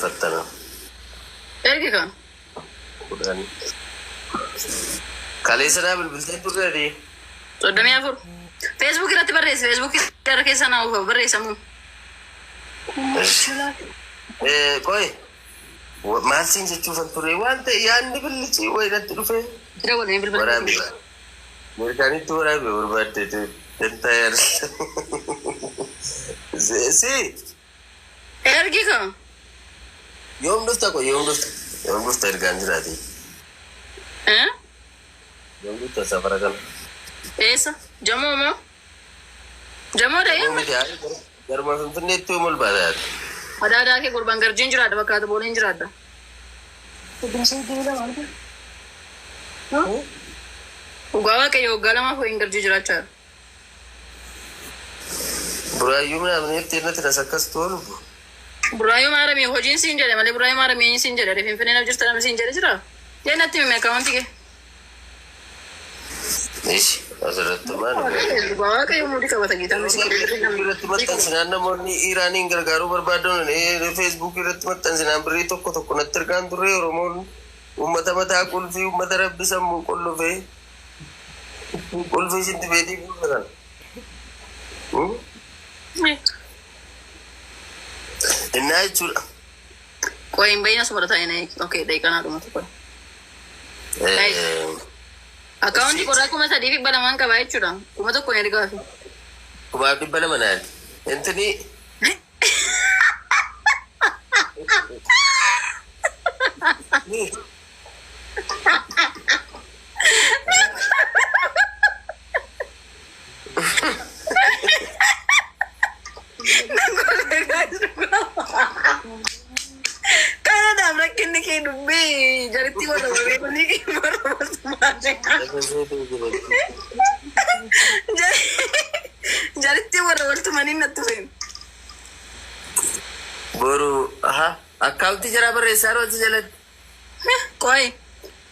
Fattana. Ergi kan. 10. Kaleessa naa bilbiltee turre adii. 34. Facebook irratti barreessi. Facebook irra keessa naa ufa barreessamu. Qoy. Maal siin jechuufan ture waan ta'e yaadni billicii wayinatti dhufe. Jira waliin bilbila. Waraabe. Ameerikaanitti waraabe barbaadde dantaa yaadda. Si. Ergi kan. Yoom dhufta qoy, yoom dhufta? Yoom dhufta ergaan jiraati? Eh? Yoom dhufta safara kana? Eessa? Jamoo moo? Jamoo dha Yoom miti haa garuma Finfinneetti yoom ol baata? Adaadaa kee gurbaan garjiin jiraadha bakka booleen jiraadha. Dhugaa Waaqayyo waggaa 2 ho'iin garjii jiraachaa jira. Buraayyuu minaamin irratti nas akkas toolu. Buraayyuu maaramii hojiin siin jedhe malee buraayyuu maaramii siin jedhe Finfinnee na jirta namni siin jedhe jira. Jee natti himi akkaawunti kee. Ishi asirratti maal? Dhugaa Waaqayyo muudii qabata geetaa Irratti maxxansinaan namoonni Iraaniin gargaaruu barbaadan Facebook irratti maxxansinaan birrii tokko tokko natti ergaan turre. Oromoon uummata mataa qulfii, uummata rabbi sammuu qollofee qulfii sinti beetii buufatan. Innaa jechuudha. Qoy hin bahin, asuma taa'e na eegi. Okay, daqiiqaa dhumatu qoy. Akkaawuntii qorraa 3,200 qabaa jechuudha. 1,000 hin ergaafi. 1,200 naati. Intini Kanadaaf rakkinni kee dubbii jaritti warra beekanii warra waltumaate. Jaritti warra waltumanii natti dhufe. Boru aha akkaawuntii jara barreessaa yeroo achi jalatti. Qoy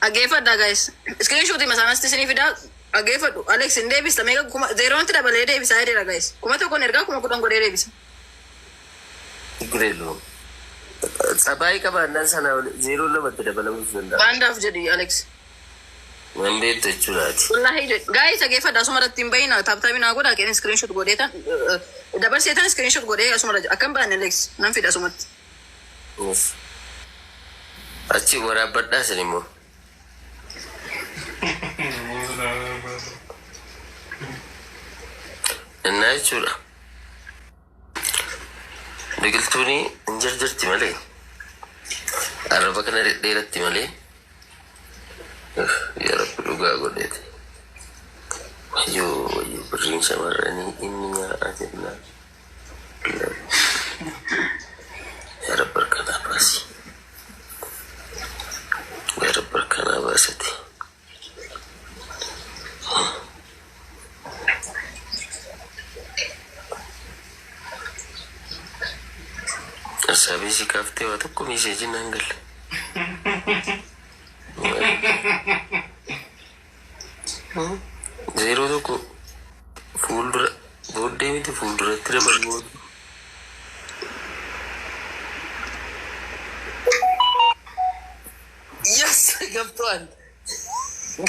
dhaggeeffadhaa guys. Screenshot masaanasti isinii fidaa, dhaggeeffadhu. Alex hin deebista meeqa kuma zeeroonti dabalee deebisaa jedheera guys. 1,000 ergaa 10,000 godhee deebisa. ችግር የለውም። ጸባይ qabaannaan sana zeeroo lamatti dabalamuuf danda'a. Baandaaf jedhi Alex. Nan beektu jechuudhaati. Wallahi guys, dhaggeeffadha, asuma irratti hin bahina, tap tap naa godhaa kenni screenshot godhee tan dabarsee tan screenshot godhee asuma irra akkam baanne Alex nan fida asumatti. Achi waraabbadhaa isin immoo. Innaa jechuudha. Biqiltuun hin jarjarti malee. Arraba kana dhedheeratti malee. Yaa Rabbi dhugaa godheeti. Wayyoo wayyoo, birriin shamarranii inni nyaa'aa jennaan. Yaa Rabbi harkanaa baasi. Yaa Rabbi harkanaa baasati. Hasaabii si kaaftee waa tokko miiseejiin naan galle. Zeeroo tokko fuuldura booddee miti fuulduratti dabaluu. Yes, ገብቷል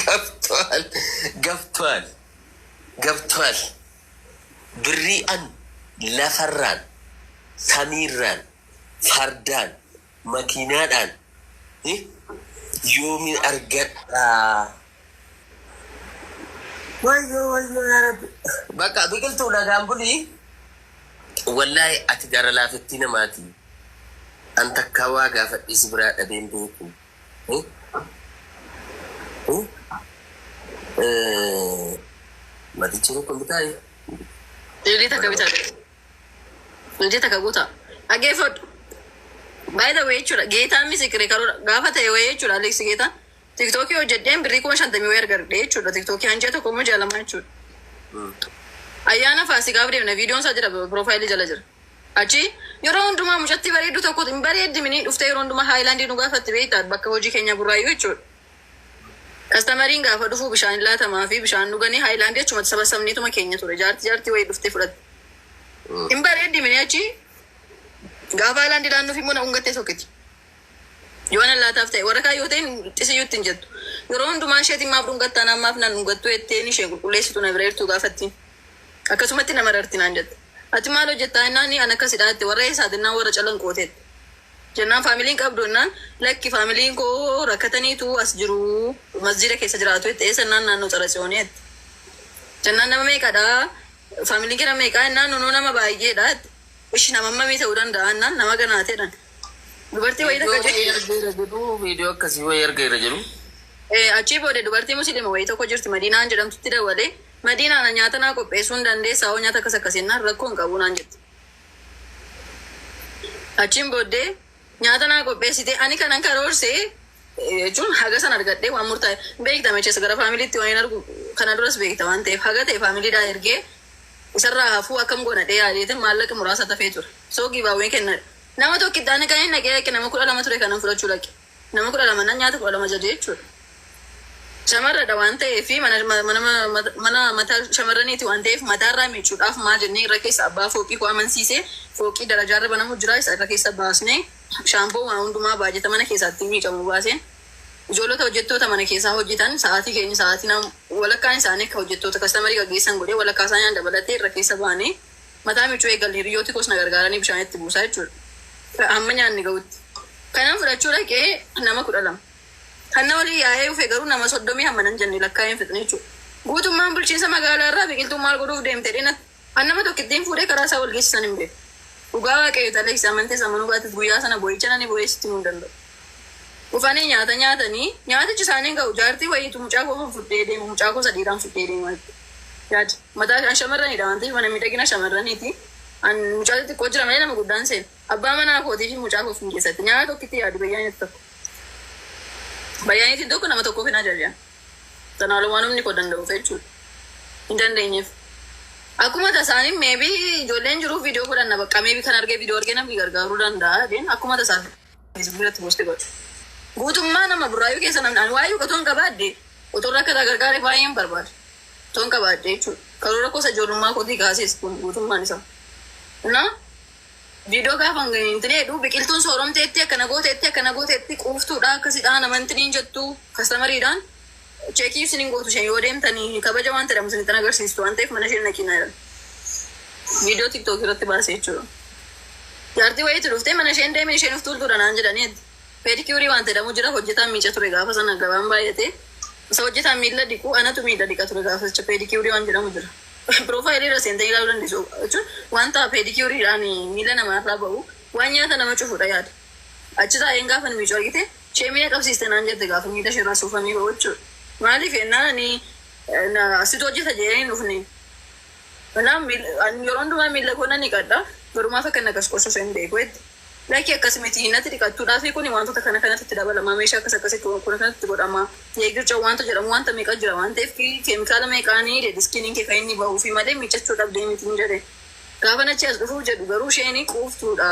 ገብቷል ገብቷል ገብቷል። Birrii an lafarraan samiirraan fardaan makiinaadhaan yoomin argadhaa? Wayyoo wayyoo, yaa Rabbi. Bakka biqiltuu nagaan bulii. Wallaahi ati gara laafettii namaati. An takkaa waa gaafadhee si biraa dhabeen beeku. Matichi tokko bitaa? Ililii takka bitaa. Ililii takka guutaa. Dhaggeeffadhu. By the way jechuudha. Geetaan misikiree karoora gaafa ta'e wayii jechuudha. Alex Geetaan. TikTokii hojjedheen birrii 50,000 wayii argadhe jechuudha. TikTokii hanjee tokko immoo 2 jechuudha. Ayyaana Faasikaaf deemna, viidiyoon isaa jira, piroofaayilii jala jira. Achi yeroo hundumaa mucatti bareeddu tokko hin bareeddi dhuftee yeroo hundumaa haayilaandii nu gaafatti beektaa, bakka hojii keenya Burraayyuu jechuudha. Customeriin gaafa dhufu bishaan laatamaa fi bishaan dhuganii haayilaandii achumatti saba sabniituma keenya ture. Jaartii wayii dhuftee fudhatte. Hin bareeddi mini achi Gaafa haalaan dilaannuuf immoo na ungattee sokkiti. Yoo nan laataaf ta'e warra kaan yoo ta'e xisiyyuutti hin jettu. Yeroo hundumaa isheetiin maaf dhungattaa naan maaf nan dhungattu jetteen isheen qulqulleessitu na bira jirtu gaafattiin. Akkasumatti nama rarti naan jette. Ati maal hojjettaa jennaan an akkasidha jette warra eessaati jennaan warra calanqooteette. Jennaan faamiliin qabdu jennaan lakki faamiliin koo rakkataniitu as jiru masjiida keessa jiraatu jette eessa jennaan naannoo Tsaratsiyoonii jette. Jennaan nama meeqadha faamiliin kee nama meeqaa jennaan nunuu nama baay'eedha jette. Ishi nama hammamii ta'uu danda'a jennaan nama ganaatee jedhan. Dubartii wayii Viidiyoo takka wayii jirti. argeera jedhu viidiyoo akkasii wayii argeera jedhu. Achii booda dubartii musliima wayii tokko jirti Madiinaan jedhamtutti dawwalee Madiinaan nyaata naa qopheessuu hin dandeessaa hoo nyaata akkas akkasii jennaan rakkoo hin qabu naan jette. Achiin booddee nyaata naa qopheessite ani kanan karoorse jechuun haga san argadhee waan murtaa'e beekta mecheessa gara faamiliitti waan hin argu kana duras beekta waan ta'eef haga ta'e faamiliidhaa ergee isarraa hafuu akkam goona dhee yaadeetin maallaqa muraasa tafee ture. So giveaway kennadha. Nama tokkitti ani kan inni dhaqee dhaqe nama 12 ture kanan fudhachuu dhaqe. Nama 12 nan nyaata 12 jaje jechuudha. Shamarradha waan ta'eef mana mana mana mataa shamarraniiti waan ta'eef mataarraa miicuudhaaf maal jennee irra keessa abbaa fooqii koo amansiisee fooqii darajaarra banamu jira isa irra keessa baasnee shaampoo waan hundumaa baajata mana keessaatti miicamu baaseen ijoollota hojjettoota mana keessaa hojjetan sa'aatii keenya sa'aatii nam walakkaan isaanii akka hojjettoota customerii gaggeessan godhee walakkaa isaanii dabalatee irra keessa baanee mataa miicuu eegalle hiriyooti koos na gargaaranii bishaan itti buusaa jechuudha. Hamma nyaanni ga'utti. Kanan fudhachuu dhaqee nama 12. Kan na walii yaa'ee dhufe garuu nama 30 hamma nan jenne lakkaa'ee hin fixne jechuudha. Guutummaan bulchiinsa magaalaa irraa biqiltuu maal godhuuf deemte dhina an nama tokkittiin fuudhee karaa isaa wal geessisan hin beeku. Dhugaa waaqayyo taleessa amantees amanuu baates guyyaa sana boo'icha nani boo'ee sitti himuu hin danda'u. Dhufanii nyaata nyaatanii nyaatichi isaanii ga'u jaartii wayiitu mucaa koo fudhee deemu mucaa koo sadiidhaan fudhee deema. Yaadi mataa an shamarranidha waan ta'eef mana miidhagina shamarraniiti. An mucaa xixiqqoo jira malee nama guddaan seenu. Abbaa manaa kootii fi mucaa koof hin keessatti nyaata tokkitti yaadu bayyaanitti tokko. Bayyaaniitiin tokko nama tokkoof hin ajajan. Kanaaf waan humni koo danda'uuf jechuudha. Hin dandeenyeef. Akkuma tasaanii maybe ijoolleen jiru viidiyoo godhanna bakka maybe kan argee viidiyoo argee namni gargaaruu danda'a. Deen akkuma tasaa Facebook irratti post godhu. Guutummaa nama burraayuu keessa namni ani waa'ee otoo hin qabaadde otoo rakkataa gargaaree baay'een barbaada. Otoo hin qabaadde jechuudha. Karoora gosa ijoollummaa kootii kaasees kun guutummaan isaa. Na viidiyoo gaafa hin jedhu biqiltuun sooromteetti akkana gooteetti akkana gooteetti quuftuudha akkasidhaa namantiniin jettu customeriidhaan checkii isin hin gootu isheen yoo deemtanii kabaja waan jedhamu isinitti agarsiistu waan ta'eef mana isheen naqinaa jedhan. Viidiyoo TikTok irratti baasee jechuudha. Jaartii wayiitu dhuftee mana isheen deemee isheen of tuultuudha naan jedhanii pedicureii waan jedhamu jira hojjetaan miica ture gaafa sana gabaan baay'ate isa hojjetaan miila dhiqu anatu miila dhiqa ture gaafa jecha pedicureii waan jedhamu jira. Profileii irra seentanii ilaaluu dandeessu jechuun wanta pedicureiidhaan miila namaarraa ba'u waan nyaata nama cufuudha yaada. Achi taa'een gaafa miicuu argite ishee miila qabsiiste naan jette gaafa miila isheerraa suufamee ba'u jechuudha. Maaliif jennaan ani asitu hojjeta jedhee hin dhufne. Kanaaf yeroo hundumaa miila koo nan dhiqadha. Garumaaf akka inni akkas qorsu hin beeku jetti. Lakki akkas miti natti dhiqattuudhaa fi kuni wantoota kana kanatti itti dabalamaa meeshaa akkas akkasitti kun kanatti godhama. Yeegircha wanta jedhamu wanta meeqa jira waan ta'eef keemikaala meeqaanii dead skiniin kee kan inni bahuu fi malee miiccachuu dhabdee miti hin jedhe. Gaafa nachi as dhufuuf jedhu garuu isheen quuftuudha.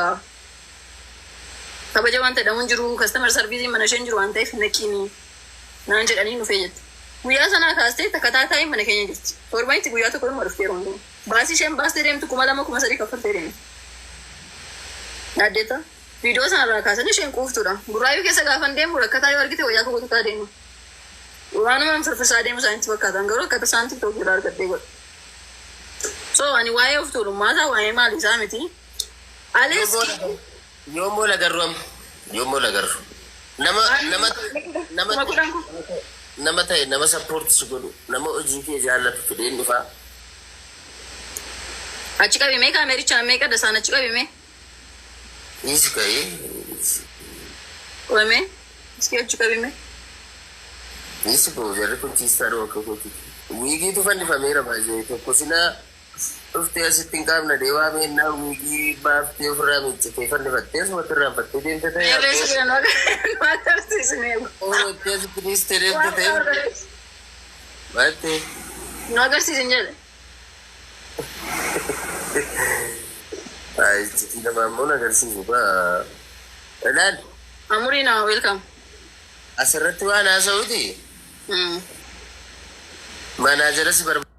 Kabaja wanta jedhamu hin jiru customer serviceiin mana isheen jiru waan ta'eef naqiini naan jedhanii dhufee jette. Guyyaa sanaa kaastee takkataa taa'ee mana keenya jirti. Torbanitti guyyaa tokko dhuma dhuftee yeroo hundumaa. Baasii isheen baastee deemtu 2000 3,000 kaffaltee deemti. Yaaddeetta. Viidiyoo sanarraa kaasanii isheen quuftuudha. Burraayyuu keessa gaafan deemu rakkataa yoo argite wayyaa koo qotataa deema. Waanuma firfirsaa deemu isaanitti fakkaatan garuu akkata isaan TikTok irraa argadhee godha. So ani waa'ee of tuulummaa isaa waa'ee maalii isaa miti. Alees Yoommoo lagarru amma. Yoommoo lagarru. Nama nama nama 10,000 kun. Nama ta'e nama support si godhu nama hojii kee jaallatu fideen dhufaa. Achi qabimee kaamerichaan meeqa dasaan achi qabimee Dhiisi ka'ee. Qabamee iski achi qabimee. Dhiisi koo jarri kun ciistaa dhuu akka kootiiti. Wiigiitu fannifameera baay'ee tokko silaa dhuftee asitti hin qaamna deewaa meennaa wiigii baaftee ofirraa miiccitee fannifattee asumatti irraanfattee deemte ta'e. Meerreessa jiran nu agarsiisne. Ooltee asitti dhiistee deemte ta'e. Baattee. Nu agarsiisin jedhe. Iccitii namaa immoo na agarsiisu baa. Ilaal Amurii nama welcome. Asirratti waan haasa'uti. Manager si barbaada.